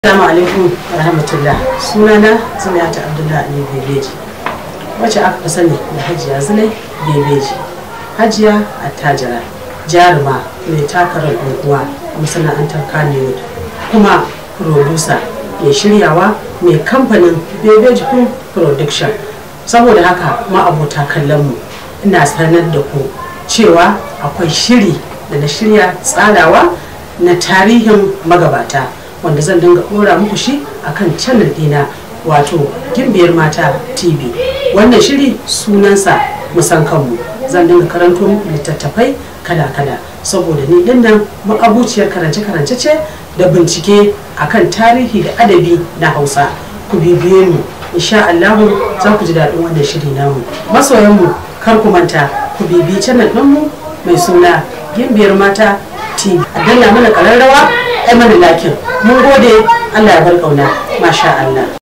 Assalamu alaikum wa rahmatullah. Sunana Zulaihat Abdullahi Ali Bebeji, wacce aka fi sani da Hajiya Zulai Bebeji. Hajiya attajira, jaruma mai taka rawar uwa a masana'antar Kannywood, kuma producer mai shiryawa mai kamfanin Bebeji Film Production. Saboda haka, ma'abota kallon mu, ina sanar da ku cewa akwai shiri da na shirya tsarawa na tarihin magabata, wanda zan dinga dora muku shi akan channel dina, wato Gimbiyar Mata TV. Wannan shiri sunansa Musan Kanmu. Zan dinga karanto muku littattafai kala-kala, saboda ni din nan ma'abuciyar karance-karance ce da bincike akan tarihi da adabi na Hausa. Ku bibiye mu, insha Allahu za ku ji daɗin wannan shiri namu. Masoyanmu, kar ku manta ku bibiyi channel ɗinmu mai suna Gimbiyar Mata TV, a danna mana ƙararrawa, ai mana liking. Mun gode, Allah ya bar ƙauna, masha Allah.